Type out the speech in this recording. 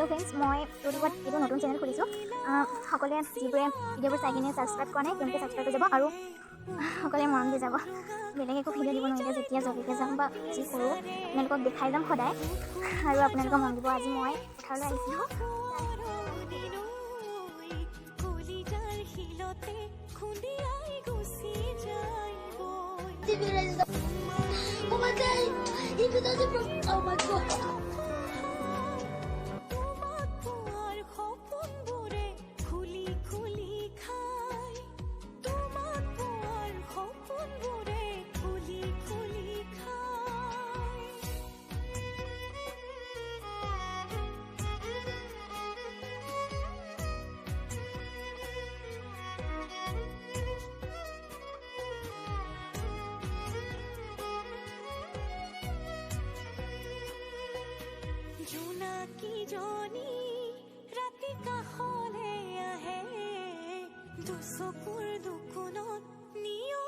Hello' friends, মই ইউটিউবত এইটো নতুন চেনেল খুলিছোঁ। সকলোৱে যিবোৰে ভিডিঅ'বোৰ চাই কিনে ছাবস্ক্ৰাইব কৰা নাই, তেওঁলোকে ছাবস্ক্ৰাইব কৰি যাব আৰু সকলোৱে মৰম দি যাব। বেলেগ একো ভিডিঅ' দিব নোৱাৰিলে, যেতিয়া য'লৈকে যাম বা যি কৰোঁ, আপোনালোকক দেখাই যাম সদায় আৰু আপোনালোকক মৰম দিব। আজি মই পথাৰলৈ আহিছিলোঁ। কলিজাৰ শিলতে খুন্দিয়াই গুচি যায় বৈ। Oh my God! He doesn't. Oh my God! তোমাক পোৱাৰ সপোনবোৰে খুলি খুলি খায়, তোমাক পোৱাৰ সপোনবোৰে খুলি খুলি খায়। জোনাকীজনী ৰাতি কাষলে আহে, দুচকুৰ দুকোণত নিয়ৰ।